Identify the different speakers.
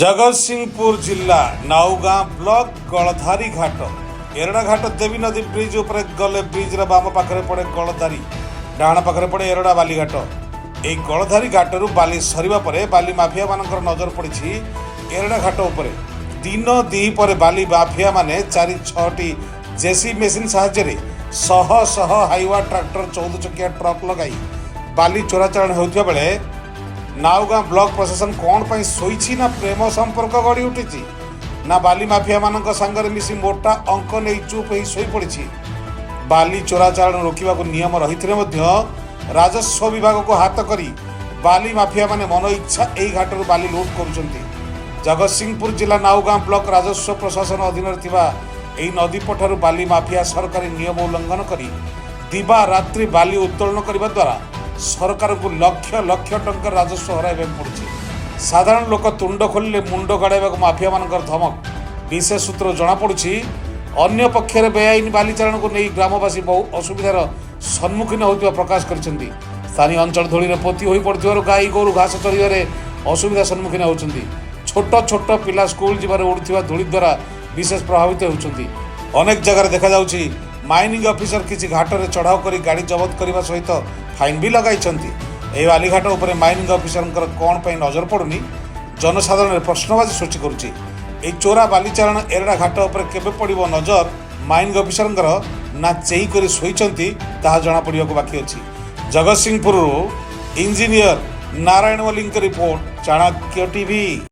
Speaker 1: ଜଗତସିଂହପୁର ଜିଲ୍ଲା ନାଉଗାଁ ବ୍ଲକ ଗଳଧାରୀ ଘାଟ, ଏରଡ଼ା ଘାଟ। ଦେବୀ ନଦୀ ବ୍ରିଜ୍ ଉପରେ ଗଲେ ବ୍ରିଜ୍ର ବାମ ପାଖରେ ପଡ଼େ ଗଳଧାରୀ, ଡାହାଣ ପାଖରେ ପଡ଼େ ଏରଡ଼ା ବାଲିଘାଟ। ଏହି ଗଳଧାରୀ ଘାଟରୁ ବାଲି ସରିବା ପରେ ବାଲି ମାଫିଆମାନଙ୍କର ନଜର ପଡ଼ିଛି ଏରଡ଼ା ଘାଟ ଉପରେ। ଦିନ ଦ୍ୱିପହରେ ବାଲି ମାଫିଆମାନେ ଚାରି ଛଅଟି ଜେସିବି ମେସିନ୍ ସାହାଯ୍ୟରେ ଶହ ଶହ ହାଇୱା, ଟ୍ରାକ୍ଟର, 14 ଚକିଆ ଟ୍ରକ୍ ଲଗାଇ ବାଲି ଚୋରାଚାଲାଣ ହେଉଥିବା ବେଳେ ନାଉଗାଁ ବ୍ଲକ ପ୍ରଶାସନ କ'ଣ ପାଇଁ ଶୋଇଛି? ନା ପ୍ରେମ ସମ୍ପର୍କ ଗଢ଼ି ଉଠିଛି, ନା ବାଲି ମାଫିଆମାନଙ୍କ ସାଙ୍ଗରେ ମିଶି ମୋଟା ଅଙ୍କ ନେଇ ଚୁପ୍ ହେଇ ଶୋଇପଡ଼ିଛି? ବାଲି ଚୋରାଚାଲାଣ ରୋକିବାକୁ ନିୟମ ରହିଥିଲେ ମଧ୍ୟ ରାଜସ୍ୱ ବିଭାଗକୁ ହାତ କରି ବାଲି ମାଫିଆମାନେ ମନ ଇଚ୍ଛା ଏହି ଘାଟରୁ ବାଲି ଲୁଟ୍ କରୁଛନ୍ତି। ଜଗତସିଂହପୁର ଜିଲ୍ଲା ନାଉଗାଁ ବ୍ଲକ ରାଜସ୍ୱ ପ୍ରଶାସନ ଅଧୀନରେ ଥିବା ଏହି ନଦୀ ପଠାରୁ ବାଲି ମାଫିଆ ସରକାରୀ ନିୟମ ଉଲ୍ଲଂଘନ କରି ଦିବା ରାତ୍ରି ବାଲି ଉତ୍ତୋଳନ କରିବା ଦ୍ୱାରା ସରକାରଙ୍କୁ ଲକ୍ଷ ଲକ୍ଷ ଟଙ୍କାର ରାଜସ୍ୱ ହରାଇବାକୁ ପଡ଼ୁଛି। ସାଧାରଣ ଲୋକ ତୁଣ୍ଡ ଖୋଲିଲେ ମୁଣ୍ଡ ଗାଡ଼ାଇବାକୁ ମାଫିଆମାନଙ୍କର ଧମକ, ବିଶେଷ ସୂତ୍ରରୁ ଜଣାପଡ଼ୁଛି। ଅନ୍ୟ ପକ୍ଷରେ ବେଆଇନ ବାଲି ଚାଲାଣକୁ ନେଇ ଗ୍ରାମବାସୀ ବହୁ ଅସୁବିଧାର ସମ୍ମୁଖୀନ ହେଉଥିବା ପ୍ରକାଶ କରିଛନ୍ତି। ସ୍ଥାନୀୟ ଅଞ୍ଚଳ ଧୂଳିରେ ପୋତି ହୋଇ ପଡ଼ୁଥିବାରୁ ଗାଈ ଗୋରୁ ଘାସ ଚରିବାରେ ଅସୁବିଧା ସମ୍ମୁଖୀନ ହେଉଛନ୍ତି। ଛୋଟ ଛୋଟ ପିଲା ସ୍କୁଲ ଯିବାରେ ଉଡ଼ୁଥିବା ଧୂଳି ଦ୍ୱାରା ବିଶେଷ ପ୍ରଭାବିତ ହେଉଛନ୍ତି। ଅନେକ ଜାଗାରେ ଦେଖାଯାଉଛି, ମାଇନିଂ ଅଫିସର କିଛି ଘାଟରେ ଚଢ଼ାଉ କରି ଗାଡ଼ି ଜବତ କରିବା ସହିତ ଫାଇନ୍ ବି ଲଗାଇଛନ୍ତି। ଏହି ବାଲିଘାଟ ଉପରେ ମାଇନିଂ ଅଫିସରଙ୍କର କ'ଣ ପାଇଁ ନଜର ପଡ଼ୁନି, ଜନସାଧାରଣରେ ପ୍ରଶ୍ନବାଚୀ ସୃଷ୍ଟି କରୁଛି। ଏହି ଚୋରା ବାଲି ଚାଲାଣ ଏରଡ଼ା ଘାଟ ଉପରେ କେବେ ପଡ଼ିବ ନଜର ମାଇନିଂ ଅଫିସରଙ୍କର, ନା ଚେଇଁ କରି ଶୋଇଛନ୍ତି, ତାହା ଜଣାପଡ଼ିବାକୁ ବାକି ଅଛି। ଜଗତସିଂହପୁରରୁ ଇଞ୍ଜିନିୟର ନାରାୟଣ ମଲ୍ଲିକଙ୍କ ରିପୋର୍ଟ, ଚାଣକ୍ୟ ଟିଭି।